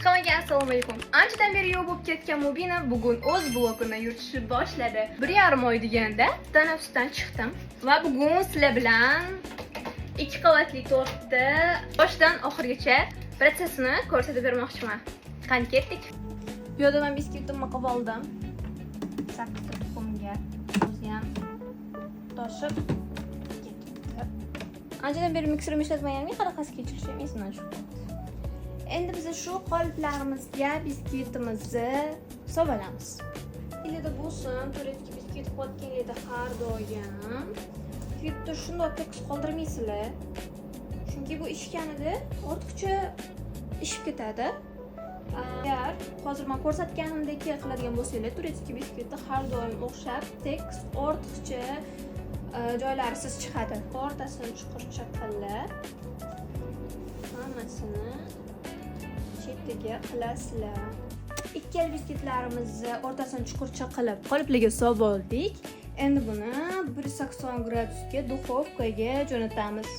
Hammaga assalomu alaykum. Anchadan beri yo'q bo'lib ketgan Mubina bugun o'z blogini yuritishni boshladi. 1,5 oy deganda tanaffusdan chiqdim va bugun sizlar bilan ikki qavatli tortni boshidan oxirigacha protsessini ko'rsatib bermoqchiman. Qani, ketdik. Bu yerda man biskvitimni qilib oldim. Sakkizta tuxumga o'zi ham toshib ketibdi. Anchadan beri mikserim ishlatmaganimga qanaqasi kechirishi ham esimdan chiqib ketdi. Endi biz shu qoliplarimizga biskvitimizni solamiz. Ilida bo'lsin, турецкий biskvit qilayotganinglarda har doim biskvitni shundoq tekis qoldirmaysizlar. Chunki bu ishganida ortiqcha ishib ketadi. Agar hozir men ko'rsatganimdek qiladigan bo'lsanglar, турецкий biskvitni har doim o'xshab tekis, ortiqcha joylarisiz chiqadi. O'rtasini chuqurcha qilib, hammasini chetiga qilasizlar. Ikkala biskvitlarimizni o'rtasini chuqurcha qilib, qoliplarga solib oldik. Endi buni 180 gradusga duxovkaga jo'natamiz.